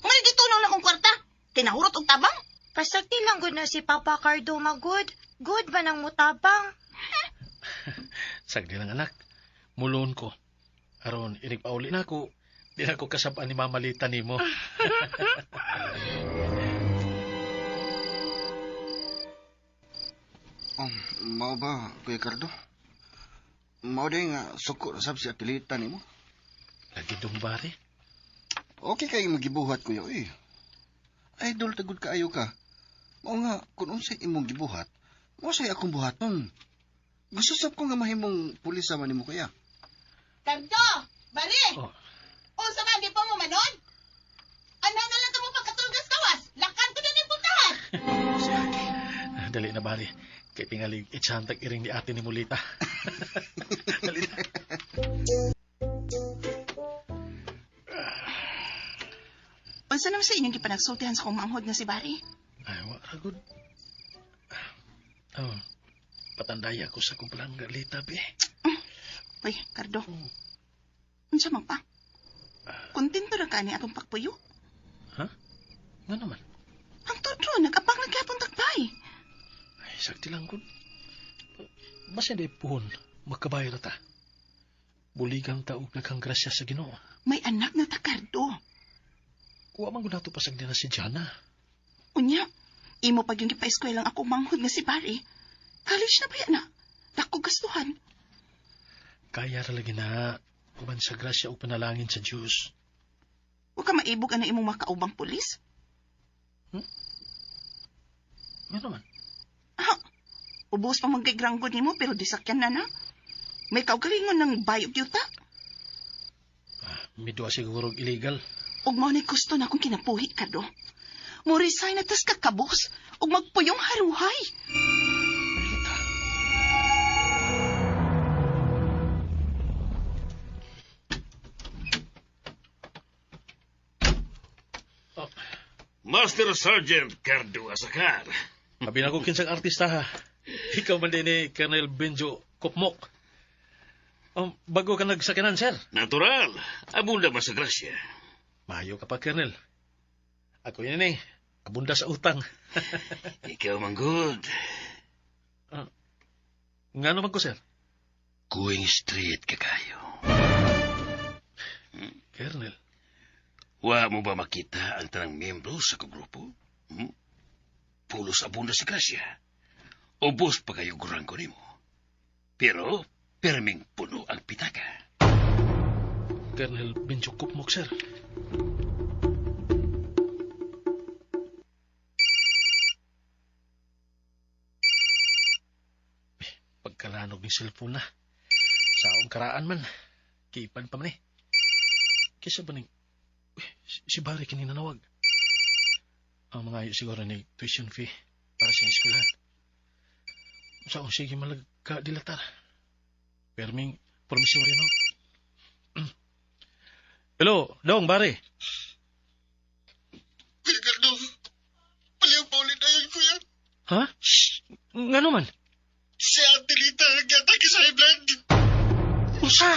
Ngay gitunaw na kong kwarta. Kay nahurot og tabang. Pasagti lang gud na si Papa Cardo magud. Good ba nang mutabang? Sagdi lang anak. Mulon ko. Aron inig pauli na ako. Di na ako kasabaan ni Mama Lita nimo. Mao ba, Kuya Cardo? Mao din nga suko na sab si Atilita nimo. Lagi dong bari. Okay kay magibuhat kuya oy. Idol tagud kaayo ka. Mao nga kun unsay imong gibuhat, mao say akong buhaton. Gusto sab ko nga mahimong pulis man nimo kuya. Cardo, bari. Oh. Unsa man di pa mo manon? Ana na lang kamo pagkatulgas gawas. Lakan ko na ning puntahan. Dali na bari. Kay tingali itsantag iring ni ate ni Mulita. Dali na. Unsa naman sa inyong gipanagsultihan sa akong manghod nga si Barry? Ay, wa ra gud. Oh, patandaya ko sa akong palangga, Lita, be. Uy, Cardo. Unsa man pa? Kontento ra ka ni atong pagpuyo? Ha? Nga naman. Ang todo, nag-abang na gyapon takbay. Ay, sakti lang gud. Basta di puhon, magkabayo na ta. Buligan ta og daghang grasya sa Ginoo. May anak na ta, Cardo. Wa man gud nato pasagdi na si Jana. Unya, imo pag yung gipa-eskwela ang akong manghod nga si Barry. College na ba yan na? Dako gastuhan. Kaya ra lagi na uban sa grasya ug panalangin sa Dios. Wa ka maibog ana imong makaubang pulis? Nga naman. Ah, ubos pa man kay granggod nimo pero disakyan na na. May kaugalingon ng bayog yuta. Midua siguro og illegal. Ug mao ni gusto na akong kinabuhi kado. Mo resign na tas kakabos ug magpuyong haruhay. Master Sergeant Cardo Asakar. Abi na ko kinsang artista ha. Ikaw man din ni Colonel Benjo Kopmok. Bago ka nagsakinan, sir. Natural. Abunda ba sa grasya? Mayo ka pa, Colonel. Ako yun eh. Abunda sa utang. Ikaw man good. Nga naman ko, sir? Going straight ka kayo. Colonel. Wa mo ba makita ang tanang membro sa kagrupo? Pulos abunda sa grasya. Ubos pa kayo gurangko nimo. Pero, perming puno ang pitaka. Colonel Benjo Kopmok, sir. Pagkalanog ni cellphone na. Sa akong karaan man. Kipan pa man eh. Kisa ba ning... Uy, si Barry kininanawag. Ang mga siguro ni tuition fee para sa eskwelahan. Sa akong sige malagka dilatar. Perming promissory note. Hello, Dong, Barry. Kuya Cardo, paliw pa ulit na yun, kuya. Ha? Nga naman? Si Ate Lita nag-atake sa high blood. Usa!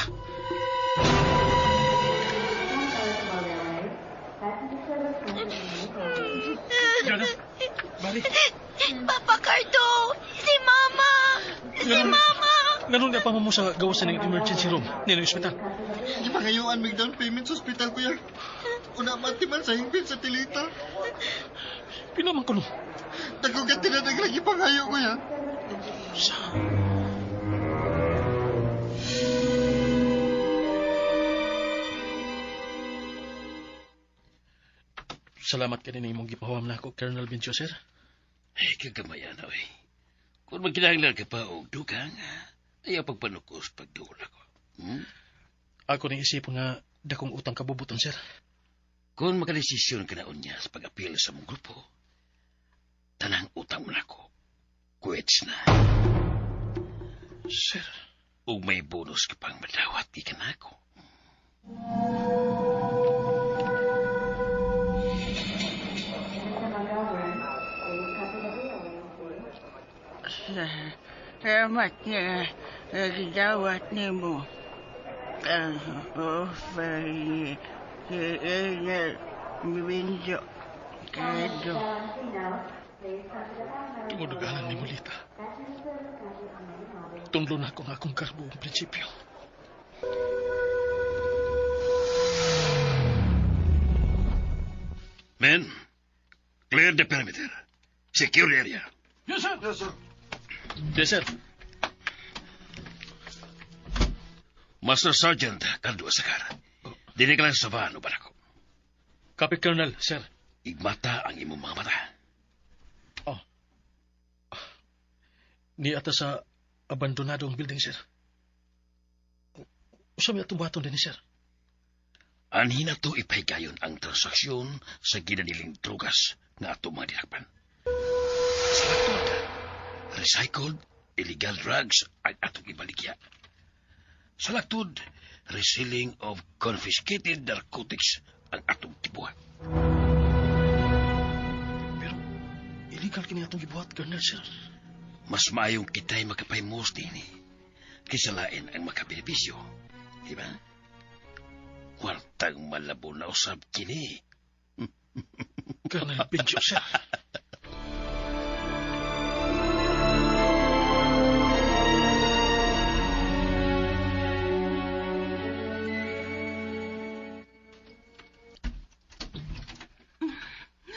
Jana, Barry. Papa Cardo! Si Mama! Si Mama! Ganun nga pa mo sa gawasan ng emergency room nila ospital. Gipangayuan mig down payment sa ospital, kuya. Una matiman sa hingpit sa Tilita. Pila man kuno? Dagko ka tinadag lagi pangayo, kuya. Sa... Salamat ka din imong gipahuam na ako, Colonel Benjo, sir. Ay, kagamaya na, oy. Kung magkinahanglan ka pa og dugang, ayaw pagpanukos pagduol ako. Hmm? Ako ning isip nga dakong utang kabubuton, sir. Kung makadesisyon ka na unya sa pag-apil sa mong grupo, tanang utang mo na ako. Quits na. Sir. Ug may bonus ka pang madawat, di ka na ako. Salamat nga gidawat nimo. Ang offer ni Colonel Benjo Cardo. Tungod og alang ni Mulita. Tunlo na ako ang akong garbo ang prinsipyo. Men, clear the perimeter. Secure the area. Yes, sir. Yes, sir. Yes, sir. Master Sergeant Cardo Asakar. Dili ka lang sa van o barako. Copy, Colonel, sir. Igmata ang imong mga mata. Oh. Ni ata sa abandonado ang building, sir. Usa may atong buhaton din, sir. Anhi na to ipahigayon ang transaksyon sa ginaniling drugas nga ato mga dinakpan. Sa laktod, recycled, illegal drugs ang atong ibaligya. Sa laktod, reselling of confiscated narcotics ang atong gibuhat. Pero, illegal kini atong gibuhat, Colonel, sir. Mas maayong kita'y makapaymos din eh. Kaysa lain ang makabenepisyo. Di ba? Kwartang malabo na usab kini. Colonel Benjo, sir.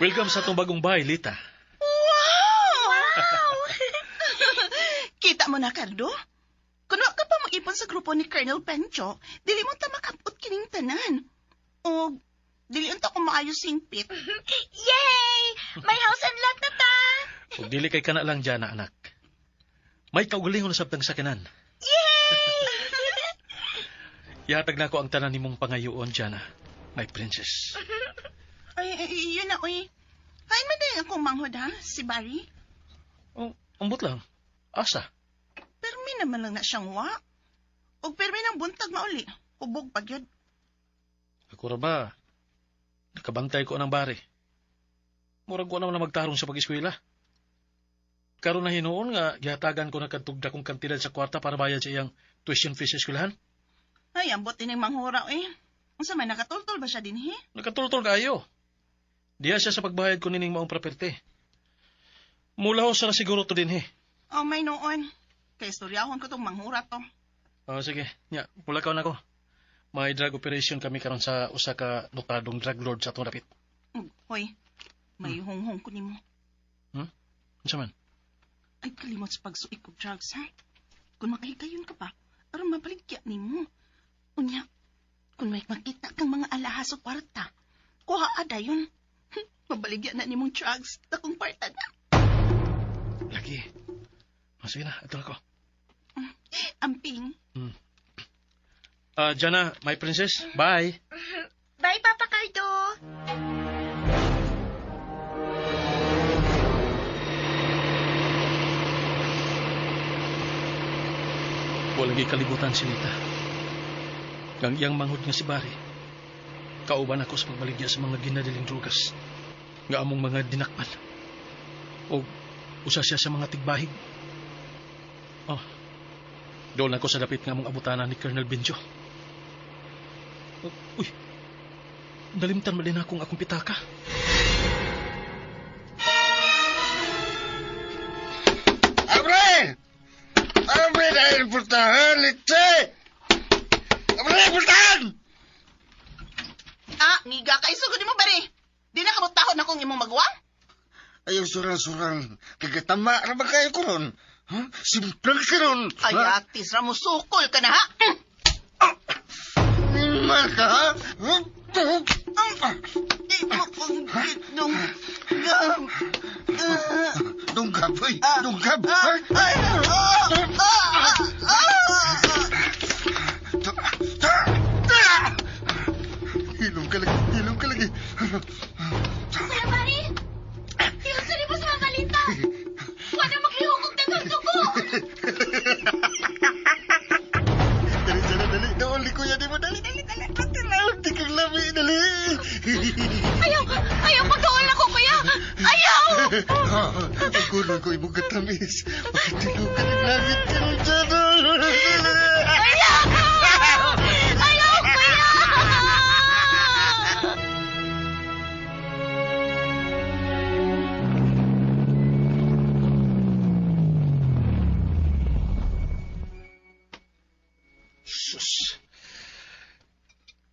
Welcome sa atong bagong bahay, Lita. Wow! Wow! Kita mo na, Cardo? Kung wa ka pa mo-ipon sa grupo ni Colonel Pencho, dili mo ta makapot kining tanan. O, dili unta ko maayo singpit. Yay! May house and lot na ta! Ug dili kay kana lang dyan, anak. May kaugalingon na sabtang sakinan. Yay! Ihatag na ko ang tanan nimong pangayoon, Jana. My princess. Ay, ay, yun na, uy. Hain man din akong manghod, ha? Si Barry? Oh, ambot lang. Asa? Permi naman lang na siyang wa. Og permi ng buntag mauli. Hubog pag yun. Ako ra ba? Nakabantay ko ng bari. Murag ko naman na magtarong sa pag-eskwela. Karon na hinuon nga gihatagan ko na kadtog dakong kantidad sa kwarta para bayad sa iyang tuition fees sa eskwelahan. Ay, ambot din ang manghura, eh. Unsa may nakatultol ba siya din, he? Nakatultol kayo. Diya siya sa pagbayad ko nining maong property. Mula ho sa na siguro to din, he. Oh, may noon. Kay istoryahon ko tong manghura to. Oh, sige. Nya, pula ka na ko. May drug operation kami karon sa usa ka notadong drug lord sa atong dapit. Hoy, may honghong ko nimo. Unsa man? Ay, kalimot sa pagsuik og drugs, ha? Kung makahigayon ka pa, aron mabaligya nimo. Unya, kung may makita kang mga alahas o kwarta, kuha ada yun. Mabaligya na nimong drugs, dakong kwarta na. Lagi. Oh, sige na, ato na ko. Amping. Jana, my princess, bye. Bye, Papa Cardo! Walang kalibutan si Lita. Kang iyang manghod nga si Barry. Kauban ako sa pagbaligya sa mga ginadiling drugas. Nga among mga dinakpan. O usa siya sa mga tigbahig. Oh, doon ako sa dapit nga among abutanan ni Colonel Benjo. Oh, uy, nalimtan man din akong akong pitaka. Abre! Abre dahil pultahan, litse! Abre, pultahan! Ah, ngiga ka. Isugod mo, Barry. Di na kamutahon akong imong maguwang? Ayaw surang-surang. Kagatama ra ba kayo ko ron? Huh? Simpleng ka ron. Ay, atis ra mo sukol ka na, ha? Nima ka, ha? Di mo kong gitnong gam. Dunggab, uy! Dunggab! Hilom ka lagi, hilom ka lagi. Kuya Barry! Iyon sa mo sa mga lita! Wala maglihok og daghang dugo! Dali, dali, dali. Doon, kuya, di mo. Dali, dali, dali. Patilaw, di kang lami, dali. Ayaw! Ayaw pagkaon ako, kuya! Ayaw! Ang kulong ko imong katamis. Makatilaw ka ng langit karon dyan. Ayaw! Ayaw, kuya! Sus.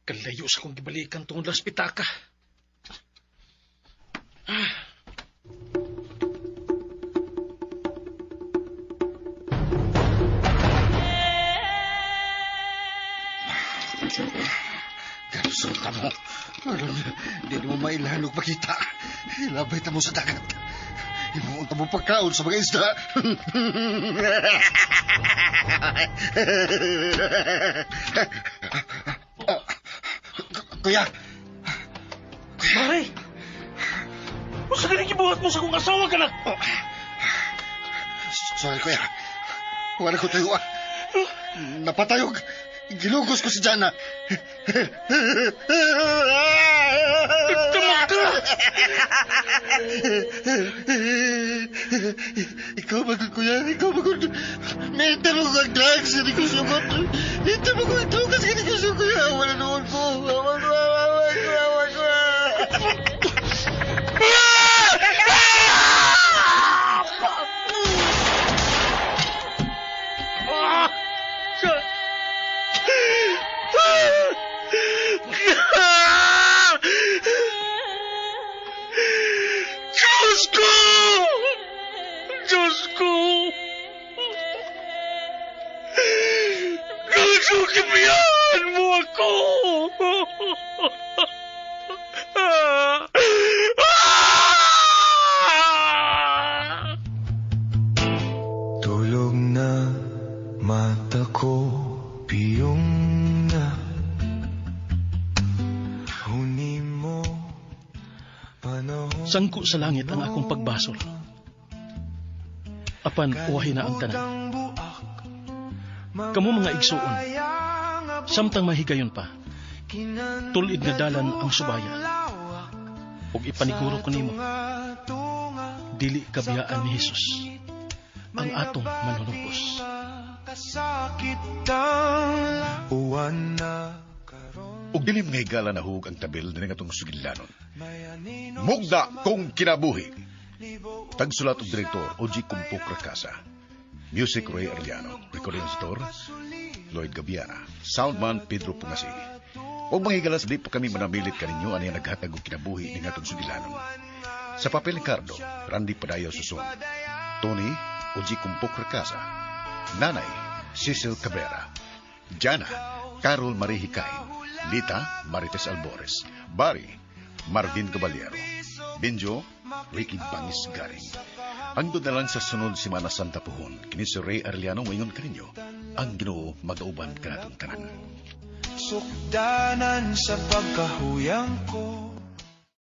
Kalayo sa kong gibalikan tungod las pitaka. Garson ka mo. Di mo mailhan og makita. Ilabay ta mo sa dagat. Imuunta mo pagkaon sa mga isda. Kuya! Mare! Unsa ka gibuhat mo sa akong asawa ka na? Sorry, kuya. Wala ko tayo. Napatayog. Gilugos ko si Jana. Nagtamak ka! Ikaw magod, kuya. Ikaw magod. May mo kang drugs sa negosyo ko. May mo kang drugs sa negosyo, kuya. Wala noon ko. Awan ko, awan ko, awan ko. Diyos ko! Diyos ko! Diyos ko, kibiyahan mo ako! Tulog na mata ko, piyong na. Huni mo, panahon. Sangko sa langit ang akong pagbasol. Apan uwahi na ang tanan. Kamo mga igsuon, samtang mahigayon pa, tulid nga dalan ang subaya. Ug ipaniguro ko nimo, dili kabiyaan ni Jesus ang atong manunubos. Ug dili mga higala na hug ang tabil na atong sugilanon. Mugna kong kinabuhi. Tagsulat og direktor Oji Kumpok Rakasa. Music Ray Arellano. Recording editor Lloyd Gabiana. Soundman Pedro Pungasi. Og mga higalas di pa kami manamilit kaninyo ani naghatag og kinabuhi ning atong sugilanon. Sa papel ni Cardo, Randy Padayo Susun. Tony Oji Kumpok Rakasa. Nanay Cecil Cabrera. Jana Carol Marie Hikain. Lita Marites Albores. Barry Marvin Caballero. Benjo Ricky Bangis Garing. Hangtod na lang sa sunod Semana Santa Puhon, kini si Ray Arellano moingon kaninyo, ang Ginoo magauban kanatong tanan. Sukdanan sa pagkahuyang ko.